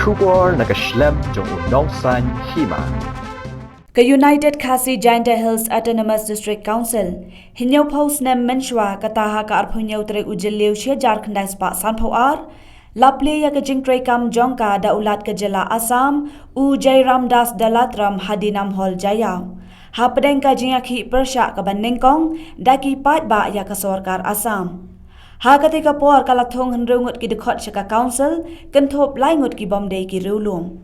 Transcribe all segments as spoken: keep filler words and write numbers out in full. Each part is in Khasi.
Khubor na ka shlem jong u nongsan hima. Ka United Khasi Jaintia Hills Autonomous District Council, hynñiewphew snem mynshuwa, kata ha ka arphew hynñiew tarik u Jylliew shi hajar khyndai spah sanphew ar, la plie ïa ka jingtreikam jong ka da u Lat ka jylla Assam, u Jairam Das Dalatram ha Dinam Hall Jaiaw, hapdeng ka jingïakhih pyrshah kaba nyngkong da ki paidbah ïa ka sorkar Assam. Ha katei ka por ka la thung hynriew ngut ki dkhot sha ka council, kynthup lai ngut ki bym dei ki riewlum.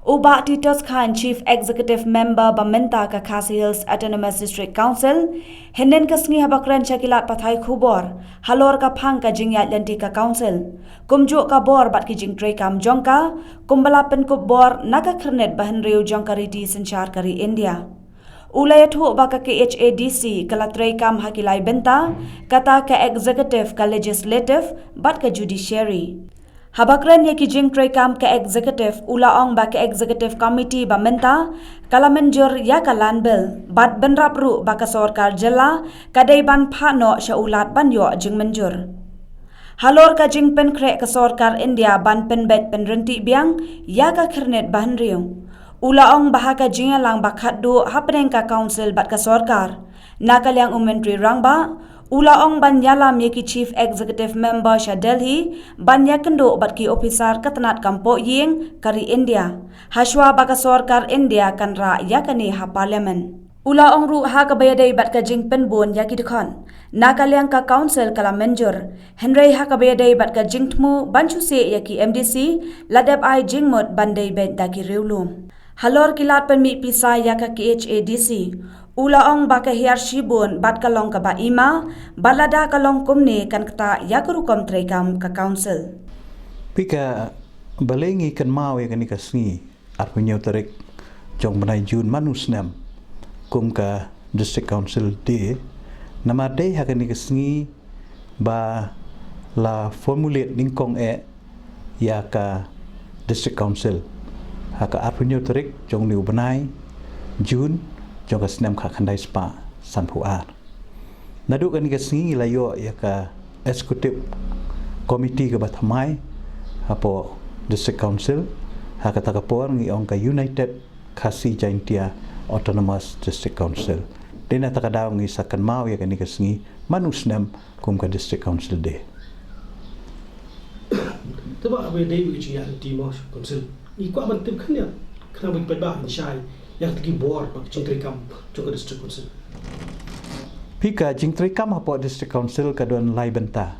U Bah Titos Chyne, Chief Executive Member ba mynta ka Khasi Hills Autonomous District Council, hynnin ka sngi haba kren sha ki lad pathai khubor halor ka phang ka jingïaid lynti ka council, kumjuh ka bor bad ki jingtreikam jong ka, kumba la pynkup bor na ka khyrnit ba hynriew jong ka riti synshar ka ri India. U la ïathuh ba ka K H A D C ka la treikam ha ki lai bynta, kata ka executive, ka legislative bad ka judiciary. Haba kren ïa ki jingtreikam ka executive, u la ong ba ka executive committee ba mynta ka la mynjur ïa ka land bill, bad bynrap ruh ba ka sorkar jylla ka dei ban phah noh sha u Lat ban ïoh jingmynjur. Halor ka jingpynkhreh ka sorkar India ban pynbeit pynryntih biang ïa ka khyrnit ba hynriew, u la ong ba ha ka jingïalang ba khatduh hapdeng ka council bad ka sorkar, na ka liang u Myntri Rangbah, u la ong ban ïalam ïa ki Chief Executive Member sha Delhi ban ïakynduh bad ki ophisar ka tnat kam pohïing ka ri India, hashwa ba ka sorkar India kan rah ïa kane ha Parliament. U la ong ruh ha kaba ïadei bad ka jingpynbun ïa ki dkhot, na ka liang ka council ka la mynjur, hynrei ha kaba ïadei bad ka jingthmu ban shu sieh ïa ki M D C, la dep ai jingmut ban dei beit da ki riewlum. Halor ki lad pynmih pisa ïa ka K H A D C, u la ong ba ka hiar shibun bad ka long kaba ima, bad lada ka long kumne kan ktah ïa ka rukom treikam ka council. Phi ka balei ngi kynmaw ïa kane ka sngi arphew hynñiew tarik jong bnai June man u snem kum ka District Council Day, namar dei ha kane ka sngi ba la formulate nyngkong eh ïa ka District Council ha ka arphew hynñiew tarik jong une u bnai June jong ka snem khatkhyndai spah sanphew ar. Naduh kane ka sngi ngi la ïoh ïa ka executive committee kaba thymmai hapoh District Council, ha kata ka por ngi ong ka United Khasi Jaintia Autonomous District Council. Dei na kata ka daw ngi sa kynmaw ïa kane ka sngi man u snem kum ka District Council Day. Te ba haba dei ba ka jingïaid lynti mo sha council, ngi kwah ban tip khyndiat khnang ba ki paidbah kin shai ïa kata ki bor bad ki jingtreikam jong ka district council. Phi ka jingtreikam hapoh district council ka don lai bynta.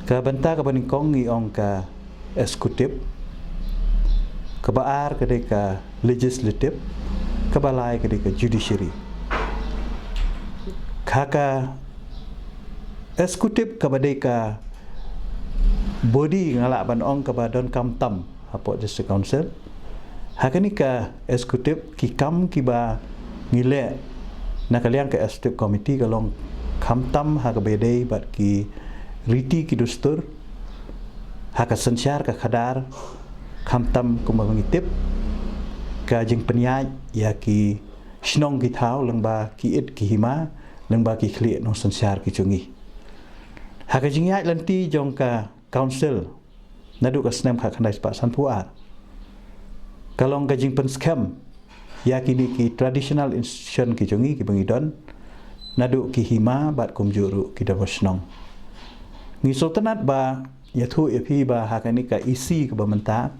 Ka bynta kaba nyngkong ngi ong ka executive, kaba ar ka dei ka legislative, kaba lai ka dei ka judiciary. Ka ka executive kaba dei ka body nga lah ban ong kaba donkam tam hapoh district council. Ha kane ka executive ki kam kiba ngi leh na ka liang ka executive committee ka long khamtam ha kaba ïadei bad ki riti ki dustur, ha ka synshar ka khadar, khamtam kumba ngi tip ka jingpynïaid ïa ki shnong ki thaw lyngba ki it ki hima, lyngba ki khlieh nongsynshar ki jong ngi. Ha ka jingïaid lynti jong ka council naduh ka snem khatkhyndai spah sanphew ar, ka long ka jingpynskhem ïa kine ki traditional institution ki jong ngi kiba ngi don, naduh ki hima bad kumjuh ruh ki dorbar shnong. Ngi sngewtynnat ba ïathuh ïa phi ba ha kane ka E C kaba mynta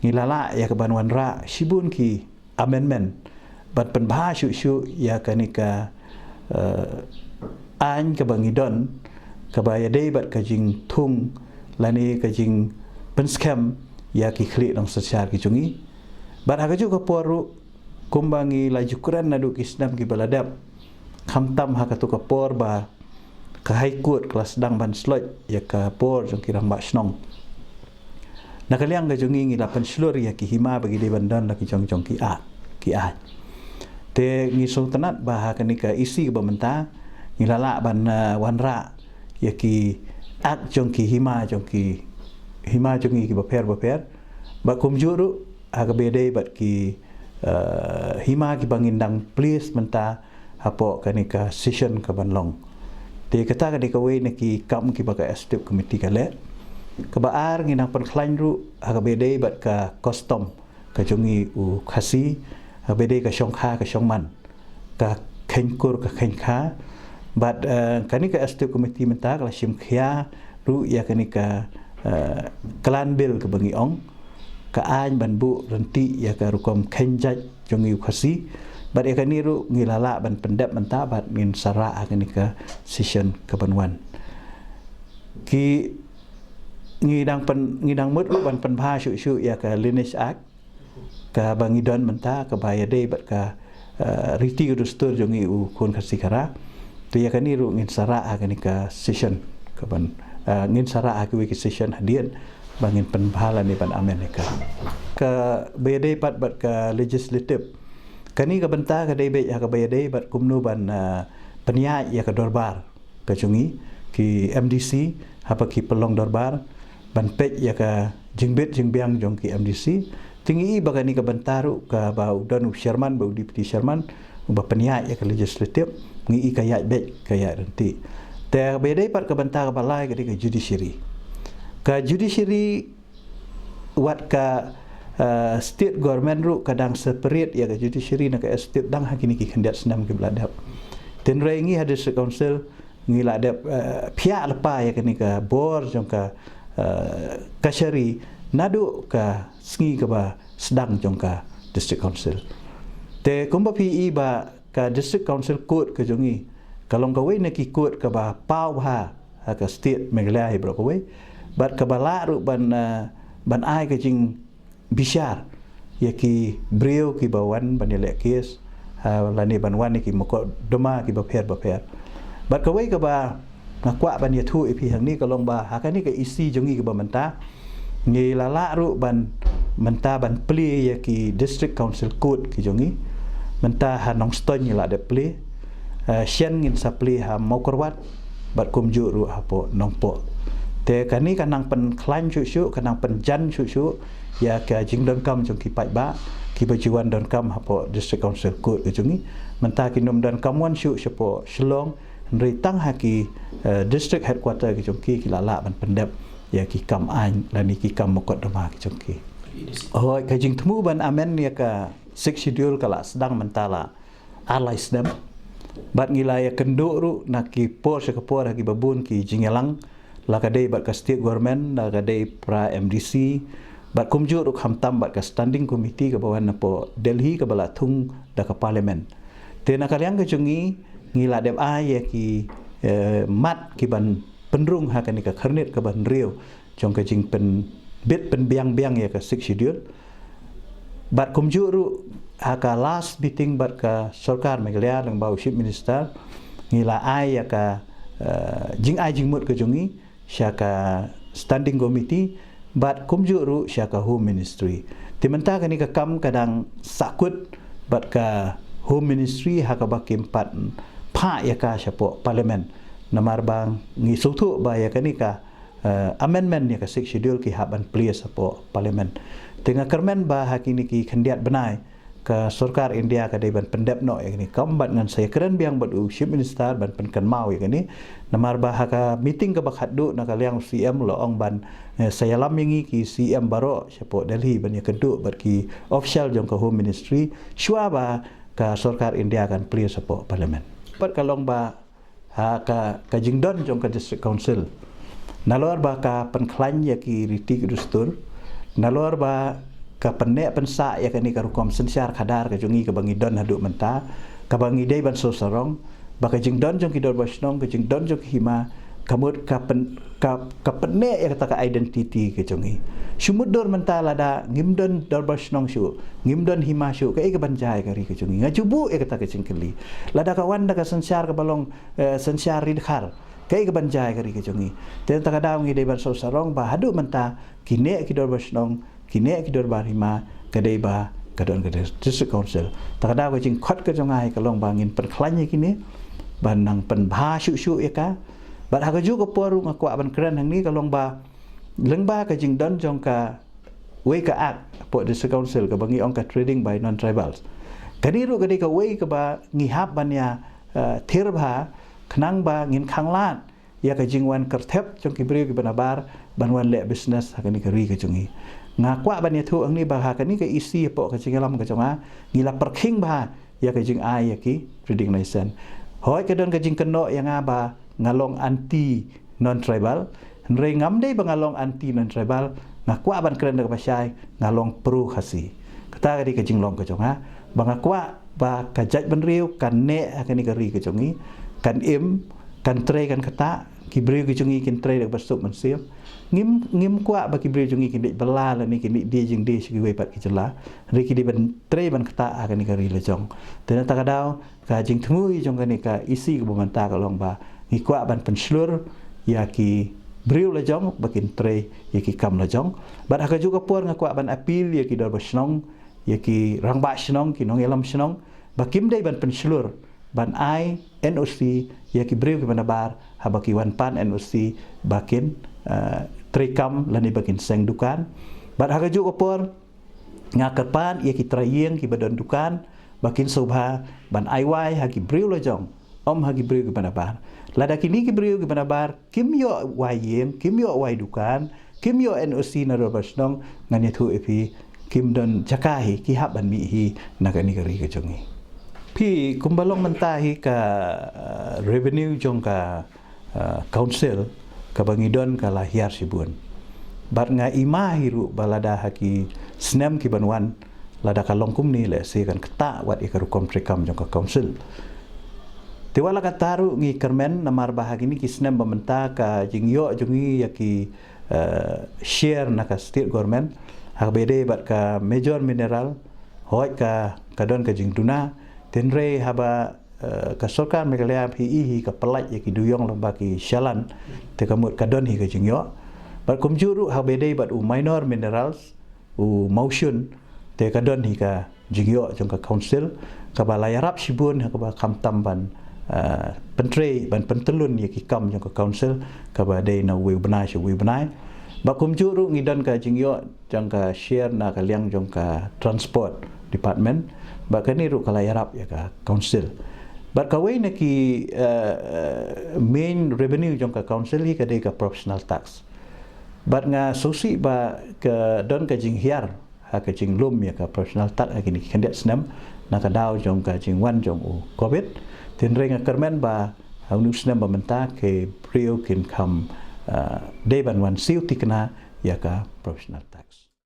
ngi la lah ïa kaban wanrah shibun ki amendment ban pynbha shuh shuh ïa kane ka, eh, aiñ kaba ngi don kaba ïadei bad ka jingthung lane ka jingpynskhem ïa ki khlieh nongsynshar ki jong ngi. Bad ha kajuh ka por ruh kumba ngi la ju kren naduh ki snem kiba la dep, khamtam ha katu ka por ba ka High Court ka la sdang ban sloit ïa ka bor jong ki rangbah shnong. Na ka liang ka jong ngi ngi la pynshlur ïa ki hima ba ki dei ban don la ki jong jong ki a, ki a. Te ngi sngewtynnat ba ha kane ka E C kaba mynta ngi la lah ban, eh, wanrah ïa ki act jong ki hima jong ki hima jong ngi kiba pher ba pher. Ba kumjuh ruh ha kaba ïadei bad ki, eh, hima kiba ngin dang plie mynta hapoh kane ka session kaban long. Te kata ka dei kawei na ki kam kiba ka executive committee ka leh. Kaba ar ngi nang pynkhlaiñ ruh ha kaba ïadei bad ka custom ka jong ngi u Khasi, ha kaba ïadei ka shongkha ka shongman, ka kheiñ kur ka kheiñ kha. Bad eh, kane ka executive committee mynta ka la shim khia ruh ïa kane ka eh, clan bill kaba ngi ong, ka aiñ ban buh ryntih ïa ka rukom kheiñ jait jong ngi u Khasi. Bad ïa kane ruh ngi la lah ban pyndep mynta bad ngin sa rah ha kane ka session kaban wan. Ki ngi dang pyn, ngi dang mut ruh ban pynbha shuh shuh ïa ka Lineage Act kaba ngi don mynta kaba ïadei bad ka eh, riti ka dustur jong ngi u khun Khasi Khara. Te ïa kane ruh ngin sa rah ha kane ka session kaban eh, ngin sa rah ha kiwei ki session hadien ba ngin pynbha lane ban amend ïa ka. Kaba ïadei pat bad ka legislative, kane ka bynta ka dei beit ha kaba ïadei bad kumno ban eh, pynïaid ïa ka dorbar ka jong ngi, ki M D C, haba ki pynlong dorbar, ban peit ïa ka jingbit jingbiang jong ki M D C. Te ngi i ba kane ka bynta ruh kaba u don u chairman bad u deputy chairman uba pynïaid ïa ka legislative, ngi i ka ïaid beit ka ïaid ryntih. Te kaba ïadei pat ka bynta kaba lai ka dei ka judiciary. Ka judiciary wat ka eh, state government ruh ka dang separate ïa ka judiciary na ka state dang ha kine ki khyndiat snem kiba la dep. Te hynrei ngi ha district council ngi la dep eh, phiah lypa ïa kane ka bor jong ka eh, kashari naduh ka sngi kaba sdang jong ka district council. Te kumba phi i ba ka district council court ka jong ngi ka long kawei na ki court kaba paw bha ha ka state Meghalaya hi baroh kawei, bad kaba lah ruh ban eh, ban ai ka jingbishar ïa ki briew kiba wan ban ïaleh case ha lane ban wan ïa ki mukotduma kiba pher ba pher. Bad kawei kaba nga kwah ban ïathuh ïa phi hangne ka long ba ha kane ka E C jong ngi kaba mynta ngi la lah ruh ban mynta ban plie ïa ki district council court ki jong ngi. Mynta ha Nongstoiñ ngi la dep plie, eh, shen ngin sa plie ha Mawkyrwat bad kumjuh ruh hapoh Nongpoh. Te kane ka nang pynkhlaiñ shuh shuh, ka nang pynjan shuh shuh ïa ka jingdonkam jong ki paidbah kiba ju wan donkam hapoh district council court ki jong ngi. Mynta kim donkam wan shuh shapoh Shillong, hynrei tang ha ki eh, district headquarter ki jong ki ki la lah ban pyndep ïa ki kam aiñ lane ki kam mukotduma ki jong ki. Hooid, ka jingthmu ban amend ïa ka Sixth Schedule ka la sdang mynta la ar lai snem. Bad ngi la ïakynduh ruh na ki por sha ka por ha kiba bun ki jingïalang, la ka dei bad ka state government, la ka dei para M D C, bad kumjuh ruh khamtam bad ka standing committee kaba wan napoh Delhi kaba la thung da ka parliament. Te na ka liang ka jong ngi ngi la dep ai ïa ki eh, mat kiban pynrung ha kane ka khyrnit kaba hynriew jong ka jingpynbit pynbiang biang ïa ka Sixth Schedule. Bad kumjuh ruh ha ka last meeting bad ka sorkar Meghalaya lyngba u Chief Minister ngi la ai ïa ka eh, jingai jingmut ka jong ngi sha ka standing committee bad kumjuh ruh sha ka Home Ministry. Te mynta kane ka kam ka dang sahkut bad ka Home Ministry ha kaba kim pat phah ïa ka shapoh parliament. Namar ba ngi sngewthuh ba ïa kane ka eh, amendment ïa ka Sixth Schedule ki hap ban plie shapoh parliament. Te nga kyrmen ba ha kine ki khyndiat bnai ka sorkar India ka dei ban pyndep noh ïa kane ka kam bad ngan sa ïakren biang bad u Chief Minister ban pynkynmaw ïa kane. Namar ba ha ka meeting kaba khatduh na ka liang u C M u la ong ban eh, sa ïalam ïa ngi ki C M baroh shapoh Delhi ban ïakynduh bad ki official jong ka Home Ministry shuwa ba ka sorkar India kan plie shapoh parliament. Pat ka long ba ha ka, ka jingdon jong ka district council. Nalor ba ka pynkhlaiñ ïa ki riti ki dustur, nalor ba ka pynneh pynsah ïa kane ka rukom synshar khadar ka jong ngi kaba ngi don haduh mynta, kaba ngi dei ban shu sarong, ba ka jingdon jong ki dorbar shnong, ka jingdon jong ki hima, ka mut ka pyn, ka, ka pynneh ïa kata ka identity ka jong ngi. Shu mutdur mynta lada ngim don dorbar shnong shuh, ngim don hima shuh, kaei kaban jia ïa ka ri ka jong ngi? Nga ju buh ïa kata ka jingkylli. Lada ka wan da ka synshar kaba long eh, synshar ri dkhar, kaei kaban jia ïa ka ri ka jong ngi? Te na kata ka daw ngi dei ban shu sarong ba haduh mynta kine ki dorbar shnong, kine ki dorbar hima ka dei ba ka don ka district council. Te na kata ka daw ka jingkhot ka jong nga hi ka long ba ngin pynkhlaiñ ïa kine ban nang pynbha shuh shuh ïa ka. Bad ha kajuh ka por ruh nga kwah ban kren hangne ka long ba lyngba ka jingdon jong ka wei ka act hapoh district council kaba ngi ong ka trading by non-tribals. Kane ruh ka dei kawei kaba ngi hap ban ïa eh, thirbha khnang ba ngin khanglad ïa ka jingwan kyrthep jong ki briew kiba nabar ban wan leh business ha kane ka ri ka jong ngi. Nga kwah ban ïathuh hangne ba ha kane ka E C hapoh ka jingïalam ka jong nga, ngi la pyrkhing bha ïa ka jingai ïa ki trading license. Hooid, ka don ka jingkynnoh ïa nga ba nga long anti non-tribal. Hynrei ngam dei ba nga long anti non-tribal, nga kwah ban kren da kaba shai, nga long pro Khasi. Kata ka dei ka jinglong ka jong nga, ba nga kwah ba ka jaitbynriew kan neh ha kane ka ri ka jong ngi, kan im, kan trei, kan ktah, ki briew ki jong ngi kin trei da kaba suk mynsiem. Ngim, ngim kwah ba ki briew jong ngi kin dei bylla lane kin dei die jingdie sha kiwei pat ki jylla. Hynrei ki dei ban trei ban ktah ha kane ka ri la jong. Te na kata ka daw, ka jingthmu jong kane ka E C kaba mynta ka long ba ngi kwah ban pynshlur ïa ki briew la jong ba kin trei ïa ki kam la jong. Bad ha kajuh ka por nga kwah ban appeal ïa ki dorbar shnong, ïa ki rangbah shnong, ki nongïalam shnong, ba kim dei ban pynshlur ban ai N O C ïa ki briew kiba nabar haba ki wan pan N O C ba kin, eh, trei kam lane ba kin seng dukan. Bad ha kajuh ka por nga kyrpad ïa ki trai ïing kiba don dukan ba kin sngewbha ban ai wai ha ki briew la jong, ym ha ki briew kiba nabar. Lada kine ki briew kiba nabar kim ïoh wai ïing, kim ïoh wai dukan, kim ïoh N O C na dorbar shnong, ngan ïathuh ïa phi, kim don jaka hi, ki hap ban mih hi na kane ka ri ka jong ngi. Phi, kumba long mynta hi ka, eh, revenue jong ka, eh, council kaba ngi don ka la hiar shibun. Bad nga ïma hi ruh ba lada ha ki snem ki ban wan, lada ka long kumne, lehse kan ktah wat ïa ka rukom treikam jong ka council. Te wat la katta ruh ngi kyrmen namar ba ha kine ki snem ba mynta ka jingïoh jong ngi ïa ki, eh, share na ka state government ha kaba ïadei bad ka major mineral, hooid ka, ka don ka jingduna. Te hynrei haba, eh, ka sorkar Meghalaya phi i hi ka pyllait ïa ki dewïong lyngba ki shalan, te ka mut ka don hi ka jingïoh. Bad kumjuh ruh ha kaba ïadei bad u minor minerals, u mawshun, te ka don hi ka jingïoh jong ka council kaba la ïarap shibun ha kaba khamtam ban, eh, pyntrei, ban pyntyllun ïa ki kam jong ka council kaba dei na uwei u bnai sha uwei u bnai. Bad kumjuh ruh ngi don ka jingïoh jong ka share na ka liang jong ka transport department. Bad kane ruh ka la ïarap ïa ka council. Bad kawei na ki, eh, eh, main revenue jong ka council hi ka dei ka professional tax. Bad nga sngewsih ba ka don ka jinghiar ha ka jinglum ïa ka professional tax ha kine ki khyndiat snem na ka daw jong ka jingwan jong u covid. Te hynrei nga kyrmen ba ha une u snem ba mynta ki briew kin kham, eh, dei ban wan siew thikna ïa ka professional tax.